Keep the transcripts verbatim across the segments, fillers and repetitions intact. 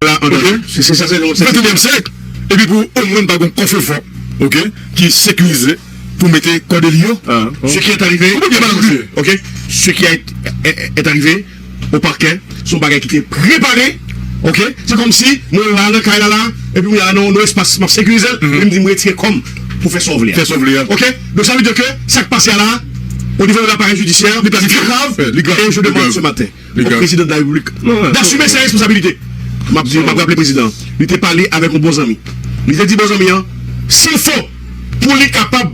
la an danje. Se, se sa, se yon ventenyèm syèk. Epi pou omwen pa gen kòfrefò, ok, ki sekirize pou mete kò de li yo. Ce qui est arrivé, ok, ce qui a été, est, est arrivé au parquet, se yon bagay ki te prepare, ok? Se kòmsi mwen la nan kay la la, epi mwen la nan yon espas, m ap sekirize l, epi m di m retire kò m pou fè sa w vle a. Fè sa w vle a. Ok? Donk sa vle di ke sa k pase a la, au niveau de l'appareil judiciaire, li grav, e je demande ce matin au président de la République d'assumer ses responsabilités. M ap di, m ap raple prezidan, li te pale avèk yon bon zanmi. Li te di bon zanmi an, si l fò, pou li kapab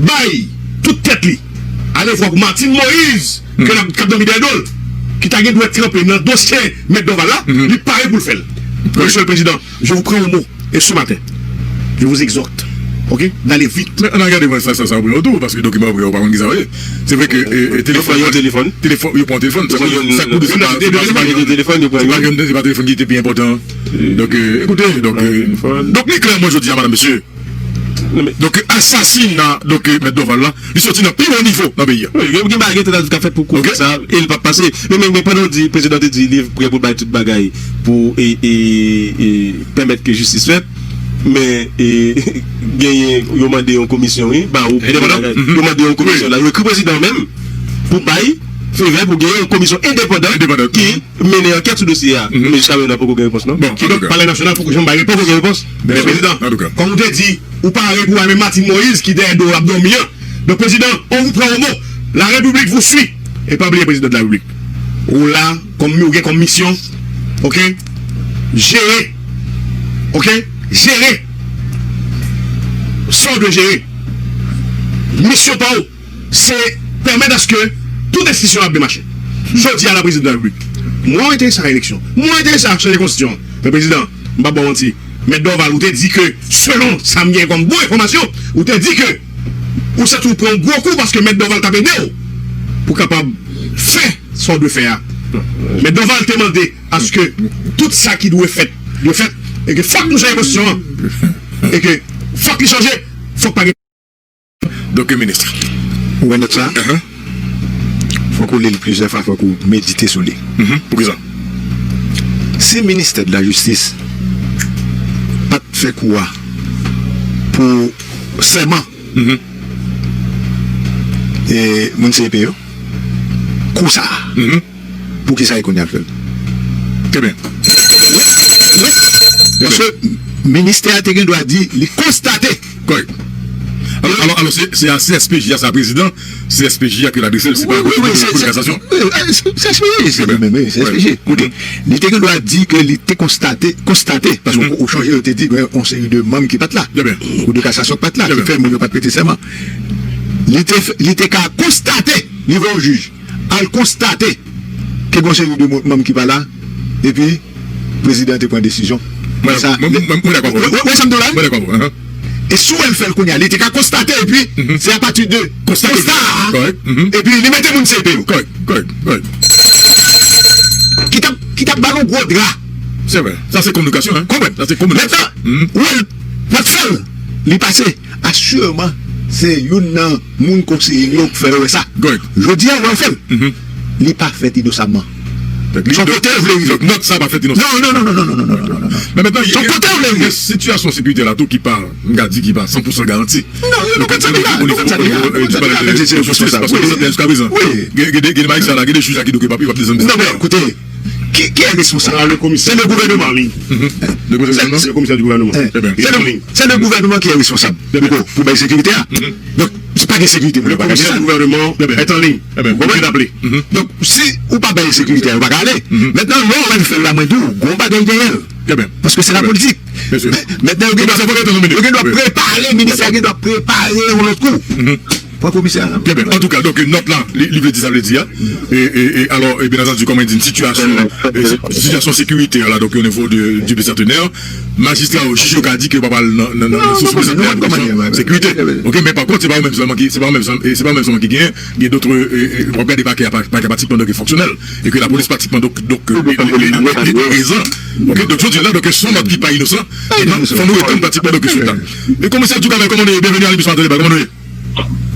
bay tout tèt li, alevwa pou Martine Moïse, ke l ap, k ap dòmi dèyè do l, ki ta gen dwèt tranpe nan dosye Mèt Dorval la, li pare pou l fè l. Mesye le Prezidan, je vous prends au mot, et ce matin, je vous exhorte, ok, d'aller vite. Men ann gade mwen sa, sa, sa, ou tou, paske dokiman yo pa konn kisa yo ye. Se vre ke, e, e, telefòn, yo pran yon telefòn. Telefòn, yo pran yon telefòn. Sa, sa, sa, se pa, se pa yon, se pa telefòn ki te pi enpòtan. Donk, e, ekoute, donk, e, donk, li klè, mwen, jodi a, madam, mesye. Donk, asasina, donk, e, Mèt Dorval la, li soti nan pi wo nivo nan peyi a. Wi, gen, gen bagay, gen tantad k ap fèt pou koze sa, e li p ap pase. Men, men, men pandan w di, prezidan te di li prè pou l bay tout bagay pou, e, e, e, pèmèt ke jistis fèt, men, e, genyen, yo mande yon komisyon, wi, ba ou, yo mande yon komisyon la, yo ekri prezidan menm pou bay favè pou genyen yon komisyon endepandan ki mennen ankèt sou dosye a. Men jiska prezan poko gen repons non. Bon, kidonk, Palè Nasyonal poko janm bay repons. Poko gen repons. Men prezidan, kòm ou te di, ou pare pou bay menm Martine Moïse ki dèyè do w ap dòmi an. Donk prezidan, on vous prend au mot. La République vous suit. E pa bliye prezidan de la Repiblik. Ou la, kòm ou gen kòm misyon, ok, jere, ok, jere sa w dwe jere. Misyon pa w, se pèmèt aske tout enstitisyon ap byen mache. Jodi a la prezidan de la Repiblik, mwen enterese a eleksyon, mwen enterese a chanje konstitisyon an. Men prezidan, m p ap ba w manti, Mèt Dorval, ou te di ke, selon sa m gen kòm bon enfòmasyon, ou te di ke ou santi w pran yon gwo kou paske Mèt Dorval t ap ede w pou kapab fè sa w dwe fè a. Mèt Dorval te mande aske tout sa ki dwe fèt, dwe fèt, e ke fòk nou chanje konstitisyon an, e ke fòk li chanje, fòk pa gen Donk, minis. Ou wè nòt sa? Fòk ou li l plizyè fwa, fòk ou medite sou li. Poukisa? Si ministè de la jistis pa t fè kou a pou sèman e moun C E P yo, kou sa a, Poukisa e kounye a l fè l? Trè byen. Paske ministè a te gen dwa di li konstate. Kòrèk. Alò, alò, alò, se, se a C S P J a sa, prezidan C S P J a ke l adrese l, se pa Kou de kasasyon. Wi, wi, se, se, wi, se, se, wi, se S P J. Koute, li te gen dwa di ke li te konstate, konstate, paske ou, ou sonje yo te di gen yon seri de manm ki pa t la. Kou de kasasyon ki pa t la, ki fè moun yo pa t prete sèman. Li te, li te ka konstate, li voye yon jij. Al konstate ke gon seri de moun, manm ki pa la, epi prezidan te pran desizyon. Mwen, mwen, mwen, mwen dakò avè w. Ou wè sa m di w la? Mwen dakò avè w. E si w wè l fè l kounye a, li te ka konstate, epi se apati de konsta a, epi li mete moun C E P yo. Kòrèk, kòrèk, kòrèk. Ki t ap, ki t ap ba l yon gwo dra. Se vre. Sa se kominikasyon, hein? Konprann? Sa se kominikasyon. Mentnan, ou wè l, l ap fè l, li pase. Asireman, se youn nan moun konseye yo k fè l wè sa. Jodi a, wè l fè l. Li pa fèt inosaman. Se yon kote l vle rive. Donk, nòt sa pa fèt inosaman. Non, non, non, non. Men mentnan, se yon kote l vle rive. Sitiyasyon sekirite la tou ki pa, m ka di ki pa san pou san garanti. Non, non, nou konn sa ki la. Jiska prezan, gen, gen, gen de majistra la, gen de jij la ki di ke pa, yo p ap desann. Non, men koute, Ki, ki est responsable? Se le gouvernement. Le gouvernement? C'est le commissaire du gouvernement. C'est le, c'est le gouvernement qui est responsable. Pou, pou bay sekirite a. Donk, si pa gen sekirite, moun yo pa ka desann. Le commissaire du gouvernement est en ligne. Ou konprann? Donk, si ou pa bay sekirite a, yo pa ka ale. Mentnan, lè w wè l fè l la, mwen di w, gon bagay dèyè l. Paske se la politik. Mentnan, yo gen dwa, yo gen dwa prepare, ministè a gen dwa prepare yon lòt kou. Pran komisè a. Trè byen. Antouka, donk, nòt la, li, li vle di sa vle di a. E, e, e, alò, e, byen antandi, kòman di, sitiyasyon, e, sitiyasyon sekiritè la, donk, o nivo de, du bicentenaire, majistra yo, jij yo ka di ke yo pa pral nan, nan, nan, nan, sou, sou sekirite. Ok, men pa kont, se pa yo menm sèlman ki, se pa yo menm sèlman, e, se pa yo menm sèlman ki genyen, gen dòt, e, e, w ap gade pakè a pa, pa, pratikman, donk, fonksyonèl, e ke lapolis pratikman, donk, donk, e, li, li, li, li prezan. Ok, donk, jodi a la, donk, se yon nòt ki pa inosan, e donk, fò nou retann pratikman, donk, suit la. E komisè Djoukavè, kòman nou ye? Byenveni a Libi Maten Deba, kòman nou ye?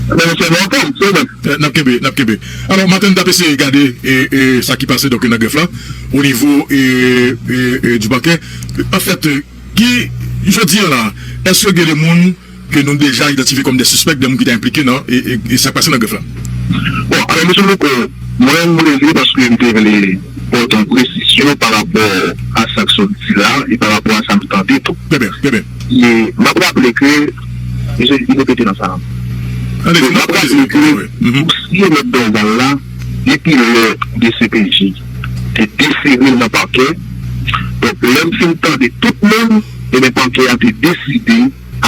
N ap kenbe, n ap kenbe. Alò, maten n t ap eseye gade e, e, sa ki pase donk nan grèf la, o nivo e, e, e, du pakè. Anfèt, ki, jodi a la, èske gen de moun ke nou deja idantifye kòm de sispèk, de moun ki ta enplike nan e, e, e sa k pase nan grèf la? Bon, alò, mesye Louko, mwen, m rele paske m te vle pote yon presizyon pa rapò a sa k sot di la e pa rapò a sa m tande tou. Trè byen, trè byen. E m ap raple ke, mesye, li repete nan sa. Alezi, m ap raple ke dosye Mèt Dorval la, depi lè D C P J te desere l nan pakè, donk, lè m fin tande tout moun, ebyen, pakè a te deside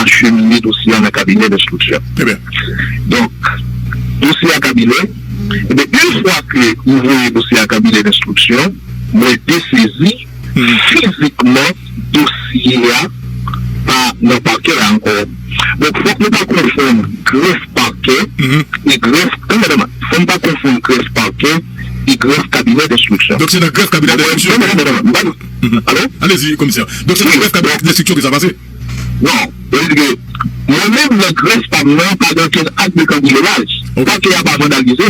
achemine dosye a nan kabinè denstriksyon. Trè byen. Donk, dosye a kabinè, ebyen, yon fwa ke m voye dosye a kabinè denstriksyon, mwen desezi fizikman dosye a pa nan pakè a ankò. Donk, fòk nou pa konfonn grèf pakè e grèf, tann, tann, fò n pa konfonn grèf pakè e grèf kabinè denstriksyon. Donk, se nan grèf kabinè denstriksyon. Tann, tann, tann, tann, alo? Alezi, komisè. Donk, se nan grèf kabinè denstriksyon ke sa pase? Non, sa vle di ke mwen menm nan grèf pa m nan, pa gen okenn ak de kanbriyolaj. Pakè a pa vandalize.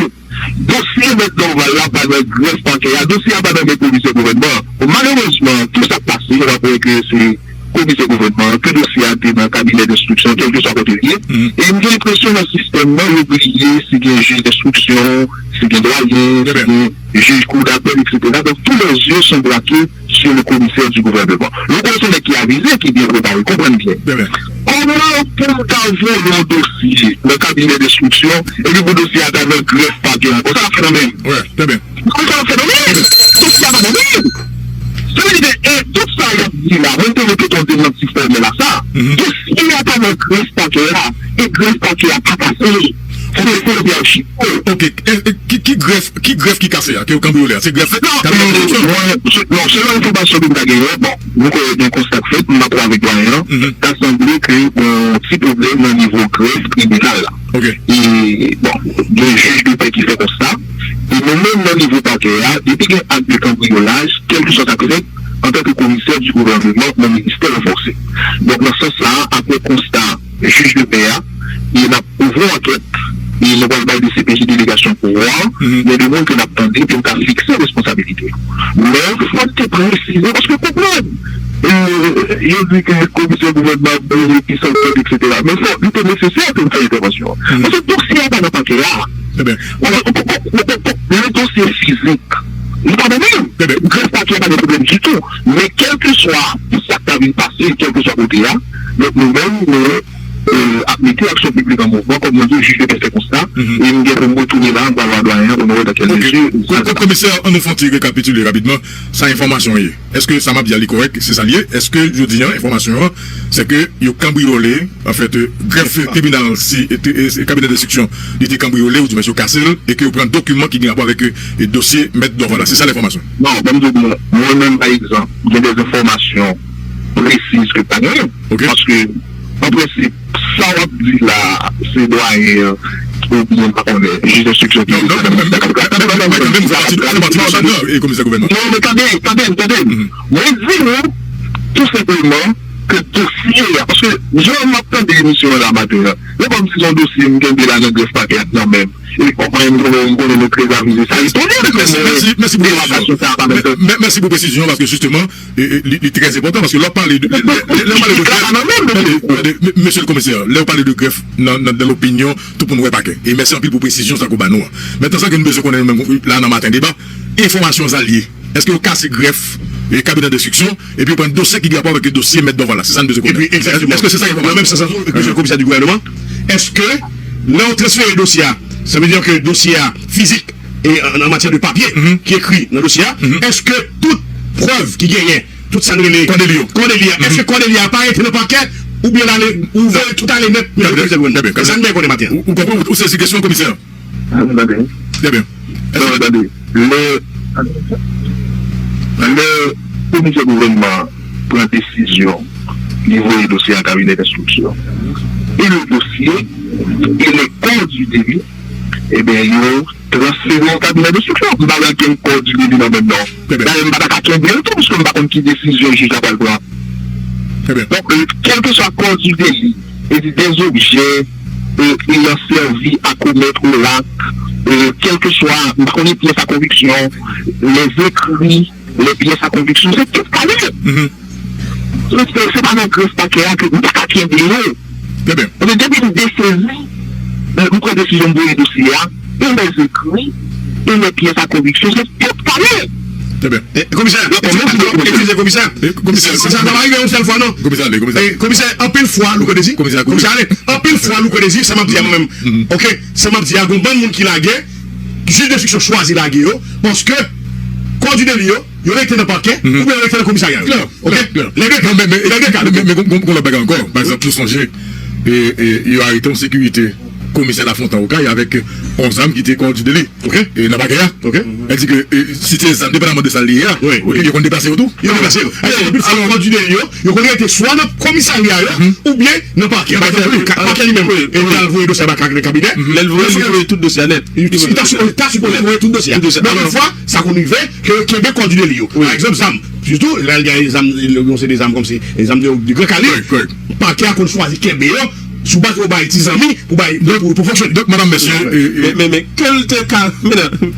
Dosye Mèt Dorval la pa nan grèf pakè a, dosye a pa nan men komisè gouvènman an. Bon, malerezman, tou sa k pase, yo pa kwè ke se komisè gouvènman an, ke dosye a te nan kabinè denstriksyon, kèlkeswa kote l ye. E m gen enpresyon nan sistèm nan, yo bliye si gen jij denstriksyon, si gen dwayen, si gen jij kou dapèl, etsetera. Donk, tous les yeux sont braqués sur le commissaire du gouvernement. Lè w konnen se nèg ki avize, ki byen prepare, konprann byen. Kòman pou m ta voye yon dosye nan kabinè denstriksyon, epi pou dosye a ta nan grèf pakè ankò? Sa l ap fè nan men m? Kòman sa l ap fè nan men m? Dosye a pa nan men m! Sa vle di ke, e, tout sa y ap di la, mwen te repete yon demanti fòmèl a sa. Dosye a pa nan grèf pakè a, e grèf pakè a pa pase. Se, se, se, Ok, e, e, ki, ki grèf, ki grèf ki kase a, ke yo kanbriyole a? Se grèf kabinè denstriksyon? Non, se, non, selon enfòmasyon ke m ta genyen, bon, nou konnen gen konsta k fèt, m ap pale avèk dwayen an, ta sanble ke gen yon ti pwoblèm nan nivo grèf tribinal la. E, bon, gen jij de pè ki fè konsta, e nou menm nan nivo pakè a, depi gen ak de kanbriyolaj, kèlkeswa sa k fèt, antanke komisè di gouvèneman nan ministè ranfòse. Donk, nan sans sa a, apre konsta jij de pè a, e n ap ouvri ankèt, e nou pral bay D C P J delegasyon pouvwa, gen de moun ke n ap tande pou n ka fikse responsabilite yo. Men, fò n te presize, paske konprann, e, yo di ke komisè gouvènman ap boule, ki sanksyon, etsetera. Men fò, li te nesesè pou n fè entèvansyon an. Paske dosye a pa nan pakè a. Trè byen. Ou, ou, ou, ou, ou, le dosye fizik, li pa nan men m. Trè byen. Grèf pakè a pa gen pwoblèm ditou. Men kèlkeswa sa k ta vin pase, kèlkeswa kote a, donk nou menm, nou, e, ap mete aksyon piblik an mouvman, kòm nou di, jij de pè fè konsta, e m gen pou m retounen la, m pral wè dwayen an pou nou wè nan kèl mezi sa ka. Komisè, ann nou fè yon ti rekapitile rapidman sa enfòmasyon an ye. Èske sa m ap di a li kòrèk? Se sa l ye? Èske jodi a, enfòmasyon an, se ke yo kanbriyole, anfèt, e, grèf tribinal, si, e, e, e, kabinè denstriksyon, li te kanbriyole, oudimwen yo kase l, e ke yo pran dokiman ki gen rapò avèk, e, e, dosye Mèt Dorval la? Se sa lenfòmasyon? Non, ban m di w, mwen menm, pa egzanp, gen de enfòmasyon presiz ke pa genyen. Paske, an prensip, sa w ap di la, se dwayen an, oubyen, m pa konnen, jij denstriksyon ki... Non, non, men, men, men, men, men, men, men, men, men, men, men, komisè gouvènman. Non, men tande, tande, tande. Mwen di nou, tou senpleman, ke dosye a, paske jan m ap tande emisyon an la maten an, lè m ap di se yon dosye m kenbe la nan grèf pakè a nan men m, e kòman m konnen, m konnen nou trè avize, sa etone m ke mwen, delegasyon sa a pa menm tan. Mèsi pou presizyon an, paske jisteman, e, e, li, li trè enpòtan, paske lè w pale de, lè, lè, lè w pale de grèf, tande, tande, m-, mesye le komisè, lè w pale de grèf nan, nan, nan lopinyon, tout moun wè pakè. E mèsi anpil pou presizyon sa ke w ba nou an. Mentnan, sa ke nou bezwen konnen nou menm la nan Maten Deba, enfòmasyon sa l ye. Èske yo kase grèf, e, kabinè denstriksyon, epi yo pran dosye ki gen rapò avèk dosye Mèt Dorval la? Se sa n bezwen konnen. Epi, egzakteman. Èske se sa ki nan menm sans tou, ke komisè di gouvènman? Èske, lè yo transfere dosye a, sa vle di ke dosye a fizik, e an, an matyè de papye ki ekri nan dosye a, èske tout prèv ki genyen, tout sa n rele kò de li yo, kò de li a, èske kò de li a pa rete nan pakè, oubyen l ale, ou voye tout ale nèt? Trè byen, trè byen. Se sa n bezwen konnen maten an. Ou, ou konprann, ou, ou sezi kesyon komisè? Tande. Trè byen. Non, tande. Lè, lè komisè gouvènman an pran desizyon, li voye dosye a kabinè denstriksyon. E le dossier, et les corps du délit, ebyen, yo transfere an kabinè denstriksyon. M pa wè okenn kò di délit nan men m non. Dayè, m pa ta ka kenbe l tou, paske m pa konn ki desizyon jij la pral pran. Donk, kèlkeswa kò di délit, e di dèzobjè, e, ayant servi à commettre l'acte, e, kèlkeswa, m pa konnen pyès a konviksyon, les écrits, les pièces à conviction, se tout kale. Se, se, se pa nan grès pakè a ke nou pa ka kenbe yo. Trè byen. Ebyen, depi m desezi, m pran desizyon m voye dosye a, e les écrits, e les pièces à conviction, se tout kale. Trè byen. E, komisè, eskize komisè. Eskize komisè. Sa, sa pa rive yon sèl fwa, non. Komisè ale, komisè ale. E, komisè, anpil fwa, Louko Dezi. Komisè ale. Komisè ale. Anpil fwa, Louko Dezi, sa m ap di a mwen menm. Oke? Sa m ap di a, gon bann moun ki lage, jij denstriksyon chwazi lage yo, paske kò di deli yo, yo rete nan pakè, oubyen yo rete nan komisarya yo. Oke? Lè de ka. Lè de ka. Men, men, men, gon, gon, gon lòt bagay ankò. Pa egzanp, nou sonje, e, e, yo arete yon sekirite komisè Lafontan Okay avèk yon zam ki te kò di deli. Oke? E nan pakè a. Oke? Sa di ke, e, si se zam, depandaman de sa l ye a, oke, yo konn deplase yo tou. Yo deplase yo. Alò, kò di deli yo, yo konn rete swa nan komisarya yo, oubyen nan pakè. Nan pakè, wi. Pakè li menm. E lè l voye dosye a ba kabinè. Lè l voye, li voye tout dosye a nèt. Li ta sipoze, ta sipoze voye tout dosye a. Tout dosye a. Men yon fwa, sa konn rive ke yo kenbe kò di deli yo. Pa egzanp, zam. Sitou, lè l gen zam, yon seri de zam kòmsi, e zam de, de gran kalib. Pakè a konn chwazi kenbe yo, sou baz yo bay ti zanmi, pou bay, pou, pou fonksyone. Donk, madanm, mesye, e, e, men, men, men, ke l te ka, men, m,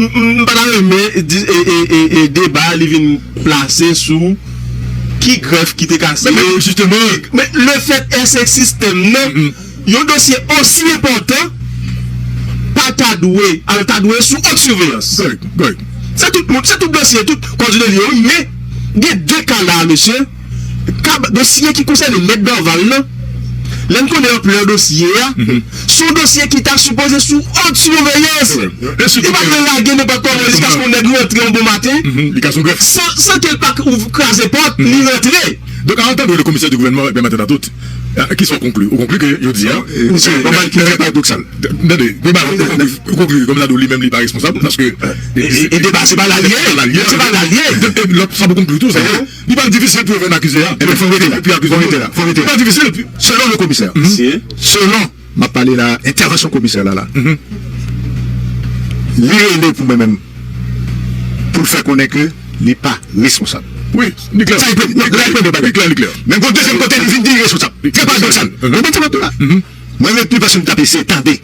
m, m pa ta renmen di, e, e, e, e, deba a, li vin plase sou ki grèf ki te ka siyen. Men, men, jisteman. Men, le fèt èske sistèm nan, yon dosye osi enpòtan, pa ta dwe, al ta dwe sou haute surveillance. Correct, correct. Se tout moun, se tout dosye, tout kò di deli yo, wi, men, gen de ka la, mesye, ka, dosye ki konsène Mèt Dorval nan, lè n konnen anplè dosye a, se yon dosye ki ta sipoze sou haute surveillance. Li pa dwe lage nenpòt kòman jiskaske yon nèg rantre yon bon maten, san, san ke l pa kraze pòt, li rantre. Donk, a antann le komisè di gouvènman, e pèmèt a tout. Kisa w konkli? Ou konkli ke yo di a? Misye, yon bagay ki trè paradoksal. Tande, ou konkli, ou konkli kòm sa, li menm li pa responsab, paske e deba se pa la l ye. Se pa la l ye. Lòt sa pou konkli tou, se ke li pa difisil pou yo jwenn akize a. Ebyen, fò rete la. Epi akize fò rete la. Fò rete la. Li pa difisil. Selon le komisè, selon, m ap pale la, entèvansyon komisè la, la. Li rele pou mwen menm, pou l fè konnen ke li pa responsab. Wi, li klè. Sa, li premye, li klè, li klè. Men gon dezyèm kote, li vin di li responsab. Trè paradoksal. Mwen, mwen, mwen, mwen ret li paske m t ap eseye tande.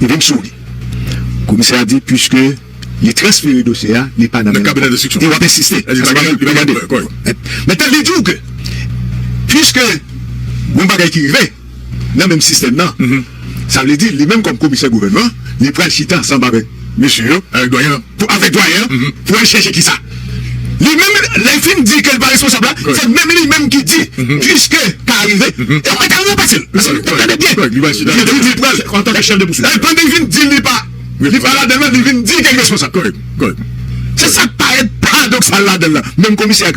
Li vin souri. Komisè a di, piske li transfere dosye a, li pa nan men kabinè denstriksyon. E w ap ensiste. Li pa gen, li pa gen, kòrèk. Mentnan, li di w ke, piske gon bagay ki rive nan menm sistèm nan, sa vle di, li menm kòm komisè gouvènman, li pral chita ansanm avèk mesye yo, avèk dwayen an, pou, avèk dwayen an, pou al chèche kisa. Li menm, lè l fin di ke l pa responsab la, se menm li menm ki di, piske ka rive, e mwen ka repase l. Tande byen. Li di, li pral, antanke chèf de pouswit. Pandan l vin di li pa, li pa ladan l, li vin di ke l responsab. Kòrèk, kòrèk. Se sa k parèt paradoksal ladan l lan. Menm komisè a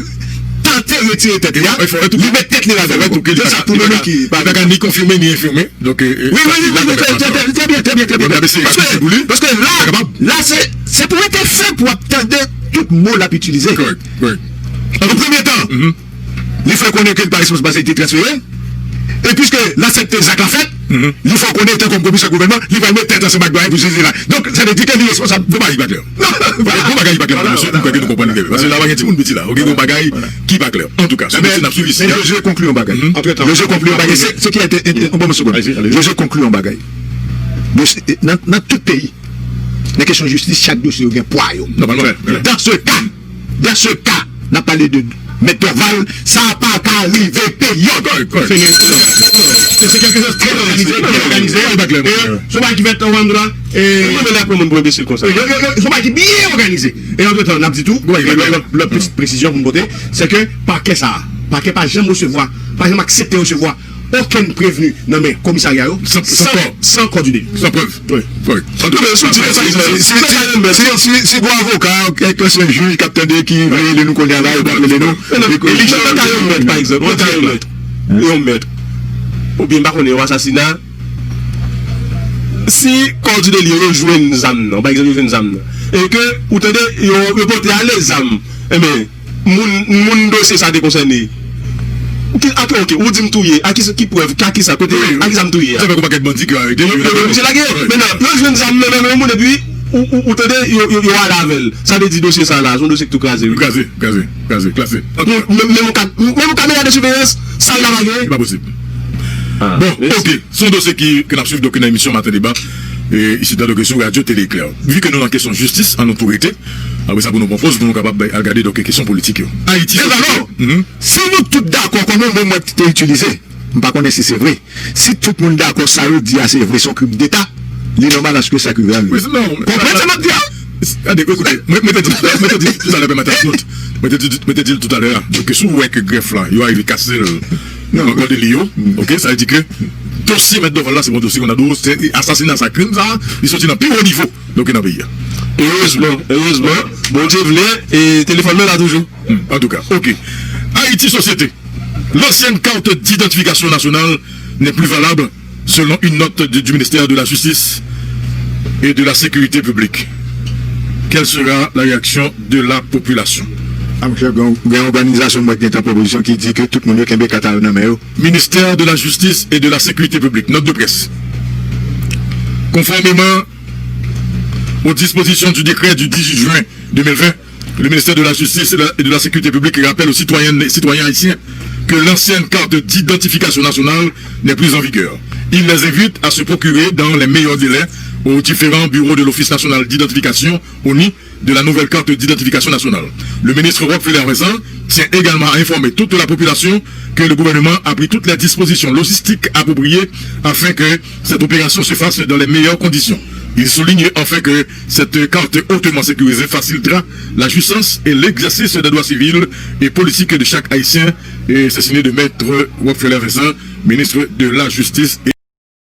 tante retire tèt li a, li met tèt li ladan l. Se sa pou nou menm ki pa ka ni konfime ni enfime. Donk, wi, wi, wi, trè byen, trè byen, trè byen. Paske, paske la, la se, se pou mete fen pou w ap tande tout mo l ap itilize. Kòrèk, kòrèk. An premye tan, li fè konnen ke li pa responsab paske li te transfere. E piske l aksepte zak la fèt, li fè konnen, etan kòm komisè gouvènman, li pral met tèt ansanm ak dwayen pou sezi la. Donk, sa vle di ke li responsab. Gon bagay ki pa klè. Gon bagay ki pa klè, mesye, m kwè ke nou konprann li trè byen. Paske la, pa gen timoun piti la. Oke, gon bagay ki pa klè. An tou ka, se yon dosye n ap swiv isi a. Je, je conclus yon bagay. Antretan. Je, je conclus yon bagay. Se, se ki ente-, ente-, yon bon segonn. Allez-y, allez-y. Je, je conclus yon bagay. Dosye, nan, nan tout peyi, nan kesyon jistis, chak dosye yo gen pwa yo. Nòmalman. Dans ce cas, dans ce cas, n ap pale de Mèt Dorval, sa pa ka rive, peryòd. Kòrèk, kòrèk. Se, se kèlkechòz trè òganize, byen òganize. E, se yon bagay ki fèt an dwa, e, mwen menm lè pran moun pou enbesil konsa. Yo, yo, yo, se yon bagay ki byen òganize. E antretan, n ap di tou, lòt, lòt, lòt pitit presizyon pou m pote, se ke pakè sa a, pakè pa janm resevwa, pa janm aksepte resevwa okenn prevni nan men komisarya yo san, san, san kò di deli. San prèv. Wi. Wi. Antouka, si w di sa, si, si, si, si, si, si gon avoka, kèlkeswa jij k ap tande ki vle rele nou kounye a la, yo t ap rele nou. E li nan ka yon mèt, pa egzanp, nan ka yon mèt. Yon mèt. Oubyen, m pa konnen, yon asasina. Si kò di deli yo, yo jwenn zam nan, pa egzanp, yo jwenn zam nan. E ke, ou tande, yo, yo pote ale zam. Enben, moun, moun dosye sa te konsène. Ou ki, ok, ok, ou di m touye, a ki, ki prèv, a ki sa, kote, a ki sa m touye a? Sa fè gon pakèt bandi ke yo arete, yo lage. Yo, yo, yo lage. Mentnan, yo jwenn zam nan men yon moun, epi, ou, ou, ou tande, yo, yo, yo ale avè l. Sa vle di dosye sa la, se yon dosye ki tou kraze, wi. Kraze, kraze, kraze, klase. Menm, menm yon ka-, menm yon kamera de siveyans, sa l la pa gen. Se pa posib. Bon, ok. Se yon dosye ki, ke n ap swiv, donk, nan emisyon Maten Deba, e, isit la, donk, sou Radio Télé Éclair. Vi ke nou nan kesyon jistis, an nou tou rete. Apre sa, pou nou pran poz, pou nou kapab al gade, donk, kesyon politik yo. Ayiti, men alò, si nou tout dakò, kòman mo mwen te itilize, m pa konnen si se vre. Si tout moun dakò, sa yo di a se vre, se yon krim deta, li nòmal aske sa ki rive. Konprann sa m ap di a? Gade, ekoute, mwen, mwen te di, mwen te di toutalè, pè Matas Claude. Mwen te di, mwen te di l toutalè a. Donk, si w wè ke grèf la, yo arive kase l nan kò de li yo, ok, sa vle di ke dosye Mèt Dorval la, se yon dosye konn ap di w, se asasina sa, krim sa, li soti nan pi wo nivo, donk, nan peyi a. Erezman, erezman, Bondye vle, e telefòn mwen la toujou. Hmm, antouka, ok. Ayiti Sosyete, l'ancienne carte d'identification nationale n'est plus valable, selon une note de- du ministère de la Justice et de la Sécurité publique. Quelle sera la réaction de la population? A, monchè, gen gen òganizasyon mwen ki gen tan pwopozisyon ki di ke tout moun yo kenbe kat a yo nan men yo. Ministère de la Justice et de la Sécurité publique, note de presse. Conformément aux dispositions du décret du dix-huit juin deux mille vingt, le ministère de la Justice et de la, et de la Sécurité publique rappelle aux citoyennes et citoyens haïtiens que l'ancienne carte d'identification nationale n'est plus en vigueur. Il les invite à se procurer dans les meilleurs délais aux différents bureaux de l'Office national d'identification, ONI, de la nouvelle carte d'identification nationale. Le ministre Rockfeller Vincent tient également à informer toute la population que le gouvernement a pris toutes les dispositions logistiques appropriées afin que cette opération se fasse dans les meilleures conditions. Il souligne enfin que cette carte hautement sécurisée facilitera la jouissance et l'exercice des droits civils et politiques de chaque Haïtien. Et c'est signé de Maître Rockfeller Vincent, ministre de la Justice et